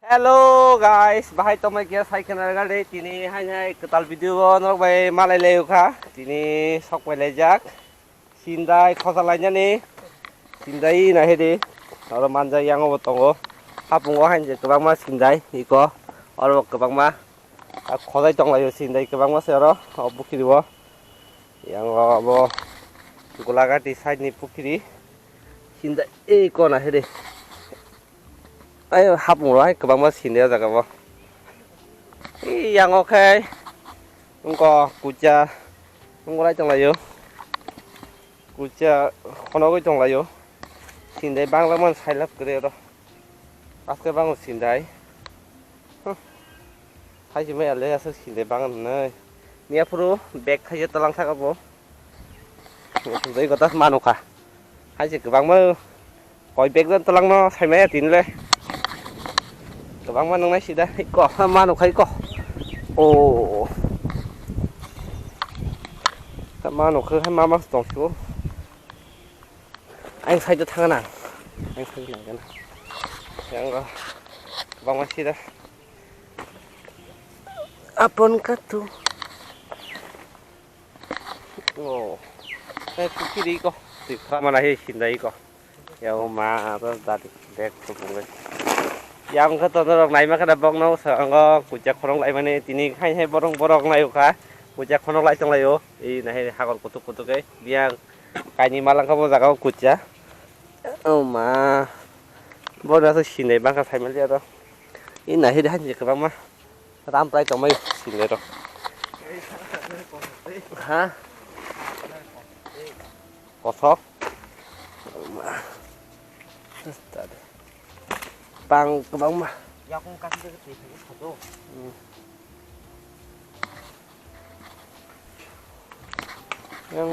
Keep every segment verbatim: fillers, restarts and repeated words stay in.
Hello guys, bahai tongmai khe sai khna gari tini hai hai kwtal video o norok bai malai lai kha. Tini sok pai lai jak. Sindai khosa lai jani. Sindai na hedi. Oro manja yang bo tongo. Hapung o hai je kwbangma sindai iko. Oro kwbangma. A khojai tong lai o sindai kwbangma se oro. O bukiri o. Yang o bo Gulagati side ni pukiri. Sindai iko na hedi. Ai hapung ro hai kwbangma sini o jaga bo. Ei yang o khe wngkha kucha wngkha lai tong lai o. Kucha khonogwi tong lai o. Sindai bangla man sailap kwrwi oro. Aske bango sindai. Huh. Hai si maya le aswk sindai bang nai. Nia phuru bag thaisa talang saka bo. Jai kota manu kha. Hai se kwbangma koi bag jan talang no sai maya tin le. Kwbangma nang nai sida ko manu khai ko. O. Ta manu khai ma ma tong su. Ang side thang na. Ang side nang na. Yang ko. Kwbangma sida. Apon katu. Oh. Hai pukiri ko. Tikha mana he sindai ko. Ya ma to dadi bag to bungai. Yang kha to norok naima kha da bok no sa ango kucha khorok lai mani tini hai hai borok borok nai kha. Kucha khorok lai tong lai o. Ei na he hagor kutuk kutuk e. Biang kaini malang kha bo jaga o kucha. Oh ma. Bo na to sindai bang kha sai mali aro. Ei na he hai je kwbangma. Ram prai tongmai sinle ro. Ha? Kothok. Bang kwbangma. Yakung kasi kasi twi twi sato. Hmm. Yang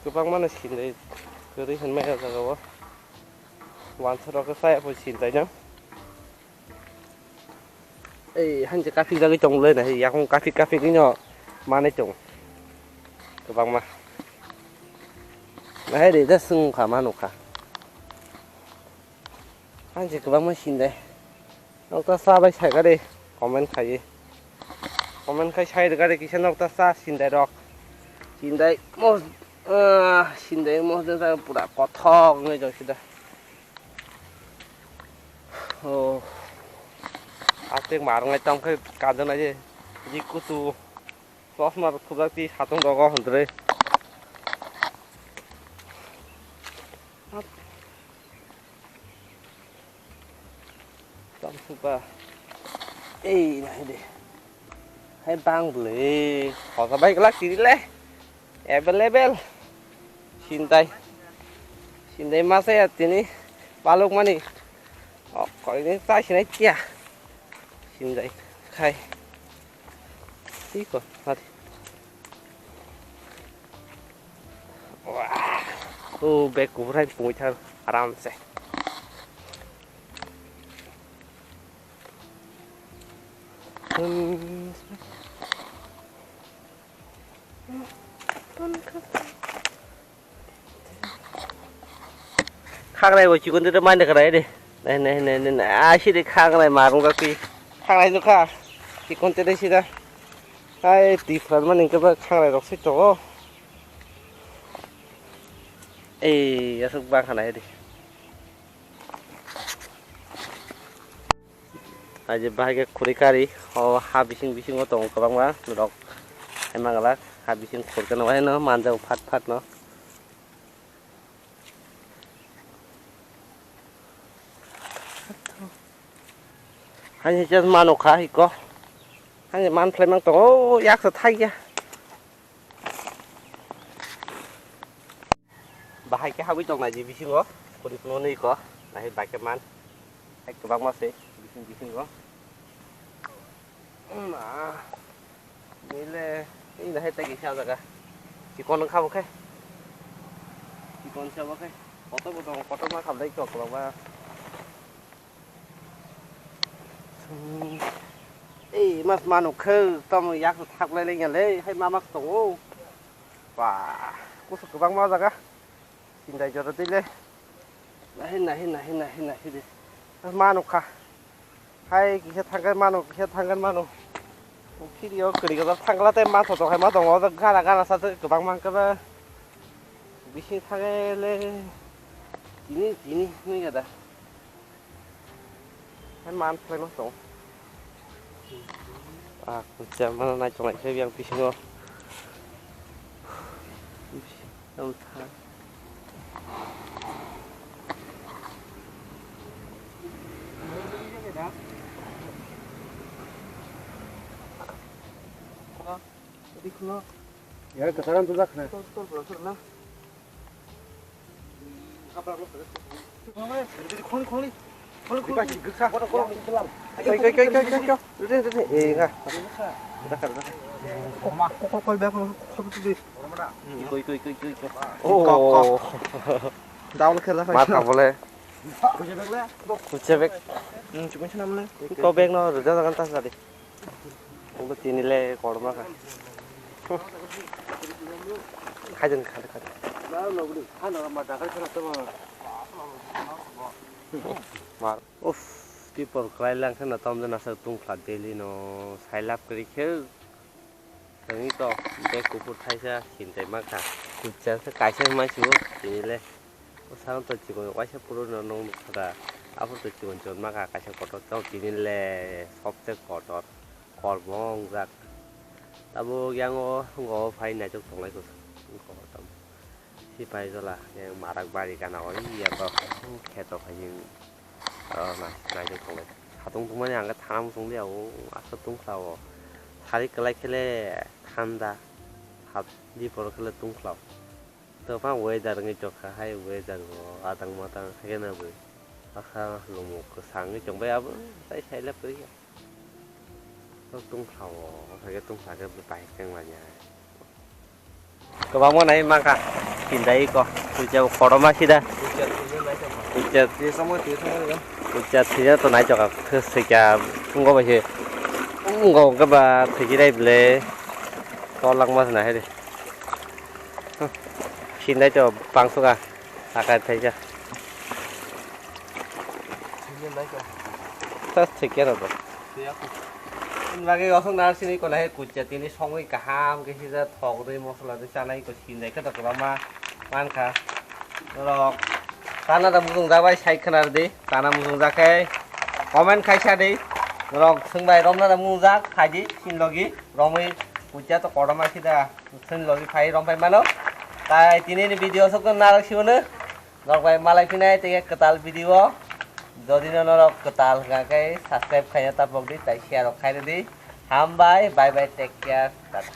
kwbangma no sinle kwrwi hinmai o jaga o. Wansa rok khe saya pho sinlai no. Ei, hanse kaphik jagwi tong le nai, yakung kaphik kaphik ino manwi tong. Kwbangma. Nahai de, just wng kha, ma nukha. Hanse kwbangma sindai. Nokta cha bai sai kha de, comment khai. Comment khai sai rwkha de, kisa nokta cha sindai rok. Sindai mos, ah, sindai mos de pura kothok wngwi tong sida. Oh. Aswk marwnai tongkhe kajaknai je. Ji kuchu. Chosma rok thubjak ti satung rogo hwnjrwi. Tong sukha. Ei, nai de. Hai bang bwlwi. Khosa bai glak tiri le. Available. Sintai. Sintai masa ya tini. Paluk mani. Oh, koi ni chai sinai tia. Sintai. Khai. Tiko. Mati. Wah. Oh, bag kubur hai pungwi thang. Aram se. Hmm. Khaknai bo chikon tete mai nakhra de. Nai, nai, nai, nai, nai. Ah, sidi khaknai marung kaki. Khaknai nukha. Chikon tete sida. Hai, tifran mani khe ba khaknai rok se tongo. Ei, aswk bang khana di. Aje bahai khe khuri kari, o ha bising bisingo tongo kwbangma norok. Hai manglak, ha bising khurkhe no, hai no manjao phat phat no. Hai just mano kha hiko. Hai man phlai mang tongo, o yak sa thai ya. Bahai khe habwi tongnai je bisingo, khuri phunuknwi kho, nahai bai khe man. Hai kwbangma se bising bisingo. Ma, nile, ei nahai tai kisa jaga. Chikon wngkha bo khe. Chikon se bo khe. Kotor bo tongo, kotor ma khamlai kho kwbangma. Ei, mas manu khe, tamo yak thak lai lai ya le, hai ma mas tongo. Ba, kusu kwbangma jaga. Sindai jora twi le. Nahi, nahi, nahi, nahi, nahi de. Mas manu kha. Hai kisa thangkhe mano, kisa thangkhe mano. Phiri o kwrwi kwrwi thangla tei manthotok hai ma tongo, o gana gana sa kwbang mankhe ba. Bising thangkhe le tini tini hinwi gada. Hai man phlai ma tongo. Ah, kucha mana nai tonglai khe yang bisingo. Tamo tha. Ya, kesaran tu dak na. Daul khe da. Ma tha bole. Kucha bek. Ko bek no rwjak jagan ta sadi. Obo tini le korma kha. Khaidon, khaidon, khaidon. Mar. Uff, tipor kwlai lang khe no tom de nasa tungkha daily no. Sailap kwrwi khe. Thangwi to bek kuphur thaisa sintai ma kha. Kucha se kaisa ma sibo tini le. O sakno to chikon waisa phuru no nung nukha da. Aphuru to chikon chikon ma kha kaisa kotor tamo tini le sobse kotor. Kormo wngjak. Tabuk yang o wngkha o phai naithok tonglai kho. Wngkha o tamo. Sipai jola yang marak bari gana o iya to kheto phai aro naithok tonglai. Satung tungmani ang khe thana muchung liya o aswk tungkha o. Sari kwlai khe le thanda. Hap di poro khe le tungkha o. Tobang weather wngwi tongkha hai, weather bo adang madang haikhe na bwrwi. Hakha lomok kwchang wngwi tongbai abo tei sailap kwrwi khe. Tok tungphla o, haikhe tungphla khe bwtai teng manya. Kwbangma nai mankha, tindai ko, kucha kotorma sida. Kucha, kucha thwija to naichokha, thwija thwikha, wngkha bai se, wngkha hwnkhe ba thwikhe rai bwle, kolak ma se nai hai de. Sindai to bangsuka, sakai thaisa. Thas thikya rw. Bagwi osok nar sini kola he kucha tini songwi kaham khe sida thok dei mosola dei chanai ko sindai khe to kwbangma mankha. Norok chana da mujung jak bai sai khwna rw di, chana mujung jak khe comment khaisa di. Norok swngbai romna da mujung jak khaidi sin logi romwi kucha to kotorma sida. Chwng logi phai rompai mano. Tai tini ni video sok narok siwano. Norok bai malai phinai tei kwtal video. Jodi no norok kwtal hwnkha khe subscribe khaina tapok di tai share rok khai di. Hambai, bye bye, take care, tata.